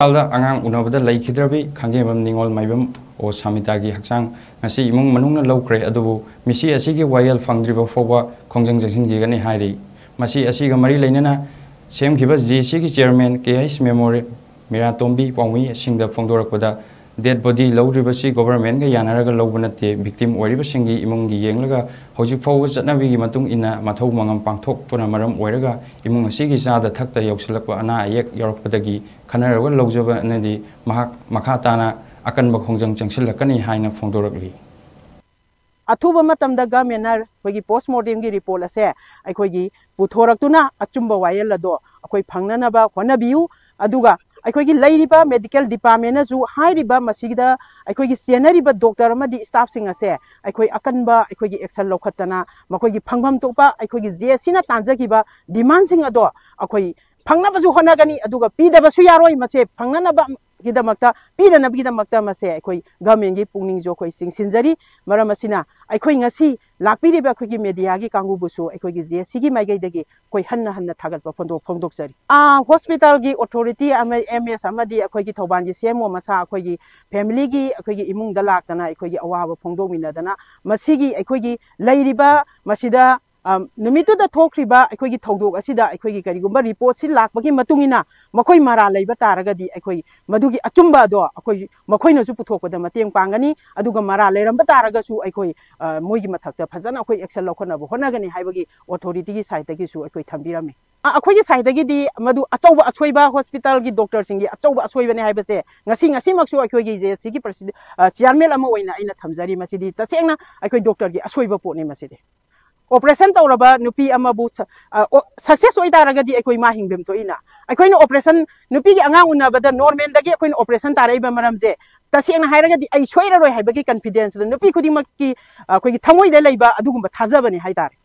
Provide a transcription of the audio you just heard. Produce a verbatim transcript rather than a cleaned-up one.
ꯍꯣꯁꯄꯤꯇꯥꯜꯗ ꯑꯉꯥꯡ ꯎꯅꯕꯗ ꯂꯩꯈꯤꯗ꯭ꯔꯕꯤ ꯈꯥꯡꯒꯦꯝꯕꯝ ꯅꯤꯉꯣꯜ ꯃꯥꯏꯕꯝ ꯑꯣ ꯁꯥꯃꯤꯇꯥꯒꯤ ꯍꯛꯆꯥꯡ ꯉꯁꯤ ꯏꯃꯨꯡ ꯃꯅꯨꯡꯅ ꯂꯧꯈ꯭ꯔꯦ꯫ ꯑꯗꯨꯕꯨ ꯃꯤꯁꯤ ꯑꯁꯤꯒꯤ ꯋꯥꯌꯦꯜ ꯐꯪꯗ꯭ꯔꯤꯕ ꯐꯥꯎꯕ ꯈꯣꯡꯖꯪ ꯆꯪꯁꯤꯟꯈꯤꯒꯅꯤ ꯍꯥꯏꯔꯤ꯫ ꯃꯁꯤ ꯑꯁꯤꯒ ꯃꯔꯤ ꯂꯩꯅꯅ ꯁꯦꯝꯈꯤꯕ ꯖꯦ ꯁꯤꯒꯤ ꯆꯤꯌꯔꯃꯦꯟ ꯀꯦ ꯑꯩꯆ ꯃꯦꯃꯣꯔꯤ ꯃꯤꯔꯥꯇꯣꯝꯕꯤ ꯄꯥꯎꯃꯤꯁꯤꯡꯗ ꯐꯣꯡꯗꯣꯔꯛꯄꯗ, ꯗꯦꯗ ꯕꯣꯗꯤ ꯂꯧꯔꯤꯕꯁꯤ ꯒꯣꯚꯔꯟꯃꯦꯟꯠꯒ ꯌꯥꯅꯔꯒ ꯂꯧꯕ ꯅꯠꯇꯦ, ꯚꯤꯛꯇꯤꯝ ꯑꯣꯏꯔꯤꯕꯁꯤꯡꯒꯤ ꯏꯃꯨꯡꯒꯤ ꯌꯦꯡꯂꯒ ꯍꯧꯖꯤꯛ ꯐꯥꯎꯕ ꯆꯠꯅꯕꯤꯒꯤ ꯃꯇꯨꯡ ꯏꯟꯅ ꯃꯊꯧ ꯃꯉꯝ ꯄꯥꯡꯊꯣꯛꯄꯅ ꯃꯔꯝ ꯑꯣꯏꯔꯒ ꯏꯃꯨꯡ ꯑꯁꯤꯒꯤ ꯆꯥꯗ ꯊꯛꯇ ꯌꯧꯁꯤꯜꯂꯛꯄ ꯑꯅꯥ ꯑꯌꯦꯛ ꯌꯥꯎꯔꯛꯄꯗꯒꯤ ꯈꯟꯅꯔꯒ ꯂꯧꯖꯕꯅꯗꯤ ꯃꯍꯥꯛ ꯃꯈꯥ ꯇꯥꯅ ꯑꯀꯟꯕ ꯈꯣꯡꯖꯪ ꯆꯪꯁꯤꯜꯂꯛꯀꯅꯤ ꯍꯥꯏꯅ ꯐꯣꯡꯗꯣꯔꯛꯂꯤ꯫ ꯑꯊꯨꯕ ꯃꯇꯝꯗ ꯒꯃꯦꯟꯅ ꯑꯩꯈꯣꯏꯒꯤ ꯄꯣꯁꯃꯣꯔꯇꯦꯝꯒꯤ ꯔꯤꯄꯣꯔꯠ ꯑꯁꯦ ꯑꯩꯈꯣꯏꯒꯤ ꯄꯨꯊꯣꯔꯛꯇꯨꯅ ꯑꯆꯨꯝꯕ ꯋꯥꯌꯦꯜ ꯑꯗꯣ ꯑꯩꯈꯣꯏ ꯐꯪꯅꯅꯕ ꯍꯣꯠꯅꯕꯤꯌꯨ꯫ ꯑꯗꯨꯒ ꯑꯩꯈꯣꯏꯒꯤ ꯂꯩꯔꯤꯕ ꯃꯦꯗꯤꯀꯦꯜ ꯗꯤꯄꯥꯔꯠꯃꯦꯟꯅꯁꯨ ꯍꯥꯏꯔꯤꯕ ꯃꯁꯤꯗ ꯑꯩꯈꯣꯏꯒꯤ ꯆꯦꯟꯅꯔꯤꯕ ꯗꯣꯛꯇꯔ ꯑꯃꯗꯤ ꯁ꯭ꯇꯥꯐꯁꯤꯡ ꯑꯁꯦ ꯑꯩꯈꯣꯏ ꯑꯀꯟꯕ ꯑꯩꯈꯣꯏꯒꯤ ꯑꯦꯛꯁꯟ ꯂꯧꯈꯠꯇꯅ ꯃꯈꯣꯏꯒꯤ ꯐꯪꯐꯝ ꯊꯣꯛꯄ ꯑꯩꯈꯣꯏꯒꯤ ꯖꯦ ꯁꯤꯅ ꯇꯥꯟꯖꯈꯤꯕ ꯗꯤꯃꯥꯟꯁꯤꯡ ꯑꯗꯣ ꯑꯩꯈꯣꯏ ꯐꯪꯅꯕꯁꯨ ꯍꯣꯠꯅꯒꯅꯤ, ꯑꯗꯨꯒ ꯄꯤꯗꯕꯁꯨ ꯌꯥꯔꯣꯏ꯫ ꯃꯁꯦ ꯐꯪꯅꯅꯕꯒꯤꯗꯃꯛꯇ, ꯄꯤꯗꯅꯕꯒꯤꯗꯃꯛꯇ ꯃꯁꯦ ꯑꯩꯈꯣꯏ ꯒꯃꯦꯟꯒꯤ ꯄꯨꯛꯅꯤꯡꯁꯨ ꯑꯩꯈꯣꯏ ꯆꯤꯡꯁꯤꯟꯖꯔꯤ꯫ ꯃꯔꯝ ꯑꯁꯤꯅ ꯑꯩꯈꯣꯏ ꯉꯁꯤ ꯂꯥꯛꯄꯤꯔꯤꯕ ꯑꯩꯈꯣꯏꯒꯤ ꯃꯦꯗꯤꯌꯥꯒꯤ ꯀꯥꯡꯕꯨꯕꯨꯁꯨ ꯑꯩꯈꯣꯏꯒꯤ ꯖꯦ ꯁꯤꯒꯤ ꯃꯥꯏꯀꯩꯗꯒꯤ ꯑꯩꯈꯣꯏ ꯍꯟꯅ ꯍꯟꯅ ꯊꯥꯒꯠꯄ ꯐꯣꯡꯗꯣꯛ-, ꯐꯣꯡꯗꯣꯛꯆꯔꯤ꯫ ꯑꯥ, ꯍꯣꯁꯄꯤꯇꯥꯜꯒꯤ ꯑꯣꯊꯣꯔꯤꯇꯤ ꯑꯃ, ꯑꯦꯝ ꯑꯦꯁ ꯑꯃꯗꯤ ꯑꯩꯈꯣꯏꯒꯤ ꯊꯧꯕꯥꯜꯒꯤ ꯁꯤ ꯑꯦꯝ ꯑꯣ ꯃꯁꯥ ꯑꯩꯈꯣꯏꯒꯤ ꯐꯦꯃꯤꯂꯤꯒꯤ, ꯑꯩꯈꯣꯏꯒꯤ ꯏꯃꯨꯡꯗ ꯂꯥꯛꯇꯅ ꯑꯩꯈꯣꯏꯒꯤ ꯑꯋꯥꯕ ꯐꯣꯡꯗꯣꯛꯃꯤꯟꯅꯗꯅ ꯃꯁꯤꯒꯤ ꯑꯩꯈꯣꯏꯒꯤ ꯂꯩꯔꯤꯕ ꯃꯁꯤꯗ, ꯑ, ꯅꯨꯃꯤꯠꯇꯨꯗ ꯊꯣꯛꯈ꯭ꯔꯤꯕ ꯑꯩꯈꯣꯏꯒꯤ ꯊꯧꯗꯣꯛ ꯑꯁꯤꯗ ꯑꯩꯈꯣꯏꯒꯤ ꯀꯔꯤꯒꯨꯝꯕ ꯔꯤꯄꯣꯔꯠꯁꯤ ꯂꯥꯛꯄꯒꯤ ꯃꯇꯨꯡ ꯏꯟꯅ ꯃꯈꯣꯏ ꯃꯔꯥꯜ ꯂꯩꯕ ꯇꯥꯔꯒꯗꯤ ꯑꯩꯈꯣꯏ ꯃꯗꯨꯒꯤ ꯑꯆꯨꯝꯕ ꯑꯗꯣ ꯑꯩꯈꯣꯏ ꯃꯈꯣꯏꯅꯁꯨ ꯄꯨꯊꯣꯛꯄꯗ ꯃꯇꯦꯡ ꯄꯥꯡꯒꯅꯤ꯫ ꯑꯗꯨꯒ ꯃꯔꯥꯜ ꯂꯩꯔꯝꯕ ꯇꯥꯔꯒꯁꯨ ꯑꯩꯈꯣꯏ, ꯑ, ꯃꯣꯏꯒꯤ ꯃꯊꯛꯇ ꯐꯖꯅ ꯑꯩꯈꯣꯏ ꯑꯦꯛꯁꯟ ꯂꯧꯈꯠꯅꯕ ꯍꯣꯠꯅꯒꯅꯤ ꯍꯥꯏꯕꯒꯤ ꯑꯣꯊꯣꯔꯤꯇꯤꯒꯤ ꯁꯥꯏꯠꯇꯒꯤꯁꯨ ꯑꯩꯈꯣꯏ ꯊꯝꯕꯤꯔꯝꯃꯤ꯫ ꯑ, ꯑꯩꯈꯣꯏꯒꯤ ꯁꯥꯏꯠꯇꯒꯤꯗꯤ ꯃꯗꯨ ꯑꯆꯧꯕ ꯑꯁꯣꯏꯕ, ꯍꯣꯁꯄꯤꯇꯥꯜꯒꯤ ꯗꯣꯛꯇꯔꯁꯤꯡꯒꯤ ꯑꯆꯧꯕ ꯑꯁꯣꯏꯕꯅꯦ ꯍꯥꯏꯕꯁꯦ ꯉꯁꯤ, ꯉꯁꯤꯃꯛꯁꯨ ꯑꯩꯈꯣꯏꯒꯤ ꯖꯦ ꯑꯦꯁ ꯁꯤꯒꯤ ꯄ꯭ꯔꯁꯤꯗ-, ꯑ, ꯆꯤꯌꯥꯔꯃꯦꯟ ꯑꯃ ꯑꯣꯏꯅ ꯑꯩꯅ ꯊꯝꯖꯔꯤ꯫ ꯃꯁꯤꯗꯤ ꯇꯁꯦꯡꯅ ꯑꯩꯈꯣꯏ ꯗꯣꯛꯇꯔꯒꯤ ꯑꯁꯣꯏꯕ ꯄꯣꯠꯅꯤ꯫ ꯃꯁꯤꯗꯤ ꯑꯣꯄꯔꯦꯁꯟ ꯇꯧꯔꯕ ꯅꯨꯄꯤ ꯑꯃꯕꯨ ꯁ-, ꯑ, ꯑꯣ, ꯁꯛꯁꯦꯁ ꯑꯣꯏ ꯇꯥꯔꯒꯗꯤ ꯑꯩꯈꯣꯏ ꯃꯥ ꯍꯤꯡꯐꯝ ꯊꯣꯛꯏꯅ꯫ ꯑꯩꯈꯣꯏꯅ ꯑꯣꯄꯔꯦꯁꯟ, ꯅꯨꯄꯤꯒꯤ ꯑꯉꯥꯡ ꯎꯅꯕꯗ ꯅꯣꯔꯃꯦꯜꯗꯒꯤ ꯑꯩꯈꯣꯏꯅ ꯑꯣꯄꯔꯦꯁꯟ ꯇꯥꯔꯛꯏꯕ ꯃꯔꯝꯁꯦ ꯇꯁꯦꯡꯅ ꯍꯥꯏꯔꯒꯗꯤ ꯑꯩ ꯁꯣꯏꯔꯔꯣꯏ ꯍꯥꯏꯕꯒꯤ ꯀꯟꯐꯤꯗꯦꯟꯁꯇ ꯅꯨꯄꯤ ꯈꯨꯗꯤꯡꯃꯛꯀꯤ, ꯑ, ꯑꯩꯈꯣꯏꯒꯤ ꯊꯃꯣꯏꯗ ꯂꯩꯕ ꯑꯗꯨꯒꯨꯝꯕ ꯊꯥꯖꯕꯅꯤ ꯍꯥꯏꯇꯥꯔꯦ꯫